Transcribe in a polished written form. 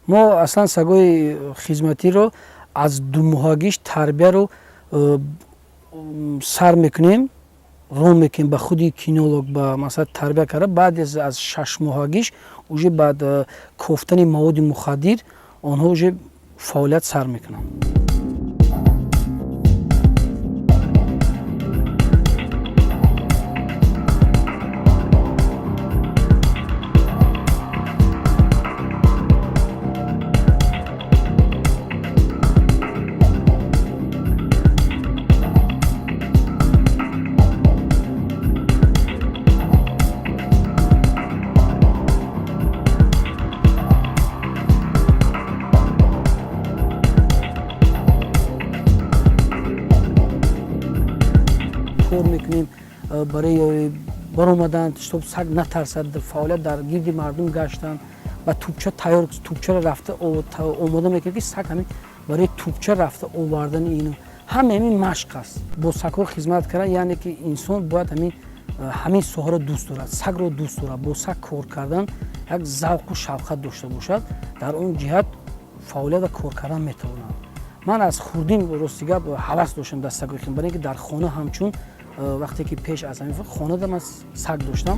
Мо аслан сагҳои хизматиро аз думоҳагиш тарбияро сар мекунем, ром мекунем ба худи кинолог, ба масалан тарбия карда. Баъд аз 6 моҳагиш уже баъд кофтани маводи мухаддир онҳо уже фаъолият сар мекунанд. Кор мекунем барои баромадан, чтоб саг натарсад, фаъолият дар гирди мардум гаштан, ба тӯпча тайёр, тӯпчаро рафта омода мекунем, ки саг ҳамин барои тӯпча рафта овардани ино ҳама ҳамин машқ аст. Бо сагҳо хизмат кардан, яъне ки инсон бояд ҳамин соҳаро дӯст дорад, сагро дӯст дорад, бо саг кор кардан як завқу шавқат дошта бошад, дар он ҷиҳат фаъолият ва кор кардан метавонад. Ман аз хурдин, рости гап, ҳавас доштам дар сагҳои хизмат, барои ин ки дар хона ҳамчун вақте ки пеш аз ҳамин хонада ман саг доштам.